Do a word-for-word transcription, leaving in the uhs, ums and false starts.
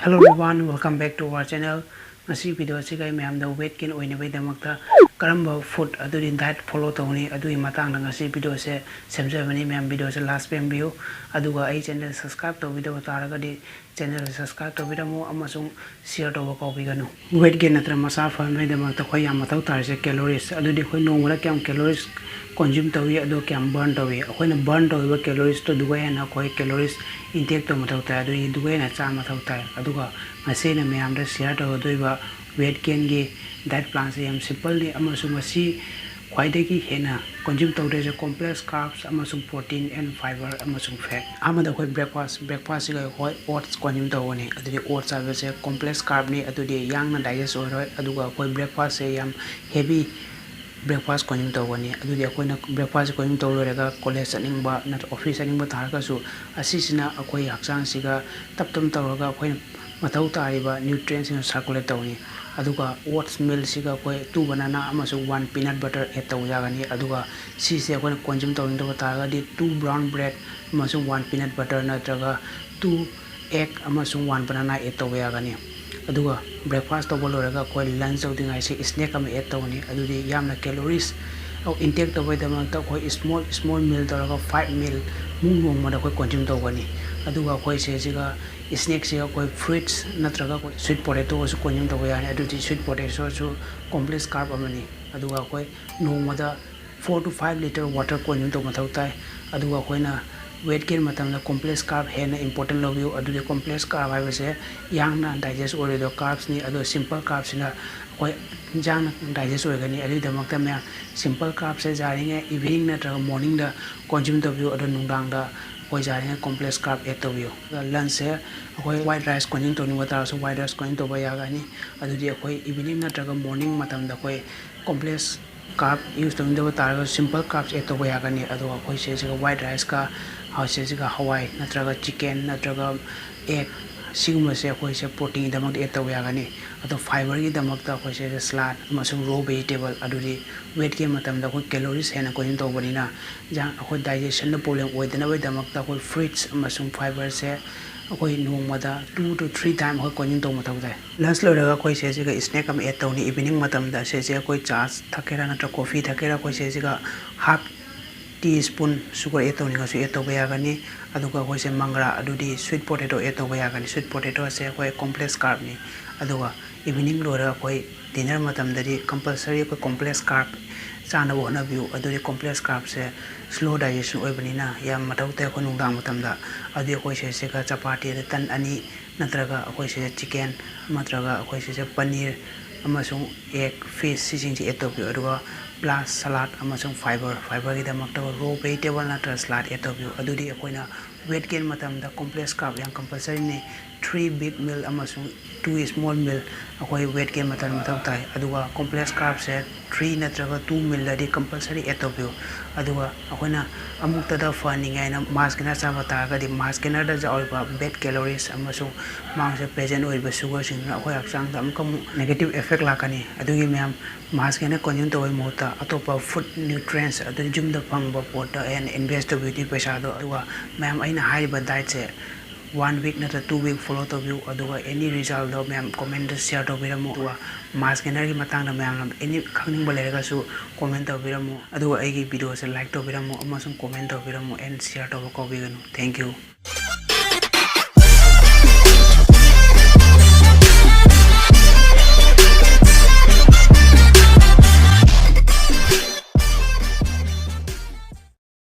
Hello everyone, welcome back to our channel. ꯉꯁꯤ video ꯑꯁꯤꯒ ꯑꯩ ꯃꯌꯥꯝꯗ weight gain ꯑꯣꯏꯅꯕꯒꯤꯗꯃꯛꯇ ꯀꯔꯝꯕ food ꯑꯗꯨꯗꯤ diet follow ꯇꯧꯅꯤ ꯑꯗꯨꯒꯤ ꯃꯇꯥꯡꯗ ꯉꯁꯤ video ꯑꯁꯦ ꯁꯦꯝꯖꯕꯅꯤ꯫ ꯃꯌꯥꯝ video ꯑꯁꯦ last ꯐꯥꯎ ꯌꯦꯡꯕꯤꯌꯨ꯫ ꯑꯗꯨꯒ ꯑꯩ channel subscribe ꯇꯧꯕꯤꯗꯕ ꯇꯥꯔꯒꯗꯤ channel subscribe ꯇꯧꯕꯤꯔꯝꯃꯨ ꯑꯃꯁꯨꯡ share ꯇꯧꯕ ꯀꯥꯎꯕꯤꯒꯅꯨ꯫ Weight gain ꯅꯠꯇ꯭ꯔꯒ ꯃꯁꯥ ꯐꯍꯟꯕꯒꯤꯗꯃꯛꯇ ꯑꯩꯈꯣꯏ ꯌꯥꯝ ꯃꯊꯧ ꯇꯥꯔꯤꯁꯦ calories꯫ ꯑꯗꯨꯗꯤ ꯑꯩꯈꯣꯏ ꯅꯣꯡꯃꯗ ꯀꯌꯥꯝ calories consume ꯇꯧꯏ, ꯑꯗꯣ ꯀꯌꯥꯝ burn ꯇꯧꯏ? ꯑꯩꯈꯣꯏꯅ burn ꯇꯧꯔꯤꯕ calories ꯇꯨ ꯑꯗꯨꯒ ꯍꯦꯟꯅ ꯑꯩꯈꯣꯏ calories intake ꯇꯧꯕ ꯃꯊꯧ ꯇꯥꯏ, ꯑꯗꯨꯒꯤ ꯑꯗꯨꯒ ꯍꯦꯟꯅ ꯆꯥꯕ ꯃꯊꯧ ꯇꯥꯏ꯫ ꯑꯗꯨꯒ ꯉꯁꯤ ꯑꯩꯅ ꯃꯌꯥꯝꯗ share ꯇꯧꯒꯗꯣꯔꯤꯕ weight gain ꯒꯤ diet plan ꯁꯦ ꯌꯥꯝ simple ꯅꯤ ꯑꯃꯁꯨꯡ ꯃꯁꯤ ꯈ꯭ꯋꯥꯏꯗꯒꯤ ꯍꯦꯟꯅ consume ꯇꯧꯗꯣꯏꯁꯦ complex carbs ꯑꯃꯁꯨꯡ protein and fiber ꯑꯃꯁꯨꯡ fat꯫ ꯑꯍꯥꯟꯕꯗ ꯑꯩꯈꯣꯏ breakfast, breakfast ꯁꯤꯒ ꯑꯩꯈꯣꯏ oats consume ꯇꯧꯒꯅꯤ꯫ ꯑꯗꯨꯗꯤ oats ꯍꯥꯏꯕꯁꯦ complex carb ꯅꯤ, ꯑꯗꯨꯗꯤ ꯌꯥꯡꯅ digest ꯑꯣꯏꯔꯣꯏ꯫ ꯑꯗꯨꯒ ꯑꯩꯈꯣꯏ breakfast ꯁꯦ ꯌꯥꯝ heavy breakfast consume ꯇꯧꯒꯅꯤ꯫ ꯑꯗꯨꯗꯤ ꯑꯩꯈꯣꯏꯅ breakfast consume ꯇꯧ ꯂꯣꯏꯔꯒ college ꯆꯠꯅꯤꯡꯕ ꯅꯠꯇ꯭ꯔ office ꯆꯠꯅꯤꯡꯕ ꯇꯥꯔꯒꯁꯨ ꯑꯁꯤꯁꯤꯅ ꯑꯩꯈꯣꯏ ꯍꯛꯆꯥꯡꯁꯤꯒ ꯇꯞ ꯇꯞꯅ ꯇꯧꯔꯒ ꯑꯩꯈꯣꯏꯅ ꯃꯊꯧ ꯇꯥꯔꯤꯕ nutrient ꯁꯤꯡ circulate ꯇꯧꯅꯤ꯫ ꯑꯗꯨꯒ oats meal ꯁꯤꯒ ꯑꯩꯈꯣꯏ two banana ꯑꯃꯁꯨꯡ one peanut butter add ꯇꯧꯕ ꯌꯥꯒꯅꯤ꯫ ꯑꯗꯨꯒ ꯁꯤꯁꯦ ꯑꯩꯈꯣꯏꯅ consume ꯇꯧꯅꯤꯡꯗꯕ ꯇꯥꯔꯒꯗꯤ two brown bread ꯑꯃꯁꯨꯡ one peanut butter ꯅꯠꯇ꯭ꯔꯒ two egg ꯑꯃꯁꯨꯡ one banana add ꯇꯧꯕ ꯌꯥꯒꯅꯤ꯫ ꯑꯗꯨꯒ breakfast ꯇꯧꯕ ꯂꯣꯏꯔꯒ ꯑꯩꯈꯣꯏ lunch ꯇꯧꯗ꯭ꯔꯤꯉꯩꯁꯦ snack ꯑꯃ add ꯇꯧꯒꯅꯤ꯫ ꯑꯗꯨꯗꯤ ꯌꯥꯝꯅ calories intake ꯇꯧꯕꯒꯤꯗꯃꯛꯇ ꯑꯩꯈꯣꯏ small small meal ꯇꯧꯔꯒ five meal ꯃꯨꯛ ꯅꯣꯡꯃꯗ ꯑꯩꯈꯣꯏ consume ꯇꯧꯒꯅꯤ꯫ ꯑꯗꯨꯒ ꯑꯩꯈꯣꯏ ꯁꯤꯁꯤꯒ snack ꯁꯤꯒ ꯑꯩꯈꯣꯏ fruits ꯅꯠꯇ꯭ꯔꯒ ꯑꯩꯈꯣꯏ sweet potato ꯁꯨ consume ꯇꯧꯕ ꯌꯥꯅꯤ꯫ ꯑꯗꯨꯗꯤ sweet potato ꯁꯨ complex carb ꯑꯃꯅꯤ꯫ ꯑꯗꯨꯒ ꯑꯩꯈꯣꯏ ꯅꯣꯡꯃꯗ four to five litre water consume ꯇꯧꯕ ꯃꯊꯧ ꯇꯥꯏ꯫ ꯑꯗꯨꯒ ꯑꯩꯈꯣꯏꯅ weight gain ꯃꯇꯝꯗ complex carb ꯍꯦꯟꯅ important ꯂꯧꯕꯤꯌꯨ꯫ ꯑꯗꯨꯗꯤ complex carb ꯍꯥꯏꯕꯁꯦ ꯌꯥꯡꯅ digest ꯑꯣꯏꯔꯣꯏꯗꯕ carbs ꯅꯤ꯫ ꯑꯗꯣ simple carbs ꯁꯤꯅ ꯑꯩꯈꯣꯏ ꯌꯥꯡꯅ digest ꯑꯣꯏꯒꯅꯤ꯫ ꯑꯗꯨꯒꯤꯗꯃꯛꯇ ꯃꯌꯥꯝ simple carbs ꯁꯦ ꯌꯥꯔꯤꯉꯩ evening ꯅꯠꯇ꯭ꯔꯒ morning ꯗ consume ꯇꯧꯕꯤꯌꯨ꯫ ꯑꯗꯣ ꯅꯨꯡꯗꯥꯡꯗ ꯑꯩꯈꯣꯏ ꯌꯥꯔꯤꯉꯩ complex carb add ꯇꯧꯕꯤꯌꯨ꯫ ꯑꯗꯨꯒ lunch ꯁꯦ ꯑꯩꯈꯣꯏ white rice consume ꯇꯧꯅꯤꯡꯕ ꯇꯥꯔꯁꯨ white rice consume ꯇꯧꯕ ꯌꯥꯒꯅꯤ꯫ ꯑꯗꯨꯗꯤ ꯑꯩꯈꯣꯏ evening ꯅꯠꯇ꯭ꯔꯒ morning ꯃꯇꯝꯗ ꯑꯩꯈꯣꯏ complex carb use ꯇꯧꯅꯤꯡꯗꯕ ꯇꯥꯔꯒꯁꯨ simple carbs add ꯇꯧꯕ ꯌꯥꯒꯅꯤ꯫ ꯑꯗꯨꯒ ꯑꯩꯈꯣꯏ ꯁꯤꯁꯤꯒ white rice ꯀ ꯁꯤꯁꯤꯒ ꯍꯋꯥꯏ ꯅꯠꯇ꯭ꯔꯒ chicken ꯅꯠꯇ꯭ꯔꯒ egg ꯁꯤꯒꯨꯝꯕꯁꯦ ꯑꯩꯈꯣꯏꯁꯦ proteinꯒꯤꯗꯃꯛꯇ add ꯇꯧꯕ ꯌꯥꯒꯅꯤ꯫ ꯑꯗꯣ fiberꯒꯤꯗꯃꯛꯇ ꯑꯩꯈꯣꯏꯁꯦ salad ꯑꯃꯁꯨꯡ raw vegetable, ꯑꯗꯨꯗꯤ weight gain ꯃꯇꯝꯗ ꯑꯩꯈꯣꯏ calories ꯍꯦꯟꯅ consume ꯇꯧꯕꯅꯤꯅ, ꯌꯥ-, ꯑꯩꯈꯣꯏ digestionꯗ problem ꯑꯣꯏꯗꯅꯕꯒꯤꯗꯃꯛꯇ ꯑꯩꯈꯣꯏ fruits ꯑꯃꯁꯨꯡ fiberꯁꯦ ꯑꯩꯈꯣꯏ ꯅꯣꯡꯃꯗ two to three time ꯑꯩꯈꯣꯏ consume ꯇꯧꯕ ꯃꯊꯧ ꯇꯥꯏ꯫ Lunch ꯂꯣꯏꯔꯒ ꯑꯩꯈꯣꯏꯁꯦ ꯁꯤꯒ snack ꯑꯃ add ꯇꯧꯅꯤ꯫ Evening ꯃꯇꯝꯗ ꯁꯤꯁꯦ ꯑꯩꯈꯣꯏ ꯆꯥ ꯊꯛꯀꯦꯔꯥ ꯅꯠꯇ꯭ꯔꯒ coffee ꯊꯛꯀꯦꯔꯥ, ꯑꯩꯈꯣꯏꯁꯦ ꯁꯤꯒ half teaspoon sugar add ꯇꯧꯅꯤꯡꯉꯁꯨ add ꯇꯧꯕ ꯌꯥꯒꯅꯤ꯫ ꯑꯗꯨꯒ ꯑꯩꯈꯣꯏꯁꯦ ꯃꯪꯒ꯭ꯔꯥ, ꯑꯗꯨꯗꯤ sweet potato add ꯇꯧꯕ ꯌꯥꯒꯅꯤ꯫ Sweet potato ꯑꯁꯦ ꯑꯩꯈꯣꯏ complex carbꯅꯤ꯫ ꯑꯗꯨꯒ evening ꯂꯣꯏꯔꯒ ꯑꯩꯈꯣꯏ dinner ꯃꯇꯝꯗꯗꯤ compulsory ꯑꯩꯈꯣꯏ complex carb ꯆꯥꯅꯕ ꯍꯣꯠꯅꯕꯤꯌꯨ꯫ ꯑꯗꯨꯗꯤ complex carbꯁꯦ slow digestion ꯑꯣꯏꯕꯅꯤꯅ ꯌꯥꯝ ꯃꯊꯧ ꯇꯥꯏ ꯑꯩꯈꯣꯏ ꯅꯨꯡꯗꯥꯡ ꯃꯇꯝꯗ꯫ ꯑꯗꯨꯗꯤ ꯑꯩꯈꯣꯏ ꯁꯤꯁꯤꯒ ꯆꯄꯥꯇꯤ ꯑꯗ ꯇꯟ ꯑꯅꯤ ꯅꯠꯇ꯭ꯔꯒ ꯑꯩꯈꯣꯏ ꯁꯤꯁꯦ chicken ꯅꯠꯇ꯭ꯔꯒ ꯑꯩꯈꯣꯏ ꯁꯤꯁꯦ ꯄꯅꯤꯔ ꯑꯃꯁꯨꯡ egg, fish ꯁꯤꯁꯤꯡꯁꯦ add ꯇꯧꯕꯤꯌꯨ꯫ ꯑꯗꯨꯒ plus salad ꯑꯃꯁꯨꯡ fiber, fiberꯒꯤꯗꯃꯛꯇ raw vegetable ꯅꯠꯇ꯭ꯔꯒ salad add ꯇꯧꯕꯤꯌꯨ꯫ ꯑꯗꯨꯗꯤ ꯑꯩꯈꯣꯏꯅ weight gain ꯃꯇꯝꯗ complex carb ꯌꯥꯝ compulsoryꯅꯤ꯫ Three big meal ꯑꯃꯁꯨꯡ two small meal ꯑꯩꯈꯣꯏ weight gain ꯃꯇꯝꯗ ꯃꯊꯧ ꯇꯥꯏ꯫ ꯑꯗꯨꯒ complex carbꯁꯦ three ꯅꯠꯇ꯭ꯔꯒ two mealꯗꯗꯤ compulsory add ꯇꯧꯕꯤꯌꯨ꯫ ꯑꯗꯨꯒ ꯑꯩꯈꯣꯏꯅ ꯑꯃꯨꯛꯇꯗ ꯐꯍꯟꯅꯤꯡꯉꯦ ꯍꯥꯏꯅ mass gainer ꯆꯥꯕ ꯇꯥꯔꯒꯗꯤ, mass gainerꯗ ꯌꯥꯎꯔꯤꯕ bad calories ꯑꯃꯁꯨꯡ ꯃꯥꯡꯁꯦ present ꯑꯣꯏꯔꯤꯕ sugarꯁꯤꯡꯗꯨꯅ ꯑꯩꯈꯣꯏ ꯍꯛꯆꯥꯡꯗ ꯑꯃꯨꯛꯀ ꯑꯃꯨꯛ negative effect ꯂꯥꯛꯀꯅꯤ꯫ ꯑꯗꯨꯒꯤ ꯃꯌꯥꯝ mass gainer consume ꯇꯧꯕꯒꯤ ꯃꯍꯨꯠꯇ ꯑꯇꯣꯞꯄ food nutrients ꯑꯗꯨ ꯌꯨꯝꯗ ꯐꯪꯕ ꯄꯣꯠꯇ ꯍꯦꯟꯅ invest ꯇꯧꯕꯤꯌꯨ ꯑꯗꯨꯒꯤ ꯄꯩꯁꯥꯗꯣ꯫ ꯑꯗꯨꯒ ꯃꯌꯥꯝ ꯑꯩꯅ ꯍꯥꯏꯔꯤꯕ dietꯁꯦ one week ꯅꯠꯇ꯭ꯔ two week follow ꯇꯧꯕꯤꯌꯨ꯫ ꯑꯗꯨꯒ any resultꯗꯣ ꯃꯌꯥꯝ commentꯗ share ꯇꯧꯕꯤꯔꯝꯃꯨ꯫ ꯑꯗꯨꯒ mass gainerꯒꯤ ꯃꯇꯥꯡꯗ ꯃꯌꯥꯝꯅ any ꯈꯪꯅꯤꯡꯕ ꯂꯩꯔꯒꯁꯨ comment ꯇꯧꯕꯤꯔꯝꯃꯨ꯫ ꯑꯗꯨꯒ ꯑꯩꯒꯤ videoꯁꯦ like ꯇꯧꯕꯤꯔꯝꯃꯨ ꯑꯃꯁꯨꯡ comment ꯇꯧꯕꯤꯔꯝꯃꯨ and share ꯇꯧꯕ ꯀꯥꯎꯕꯤꯒꯅꯨ꯫ Thank you꯫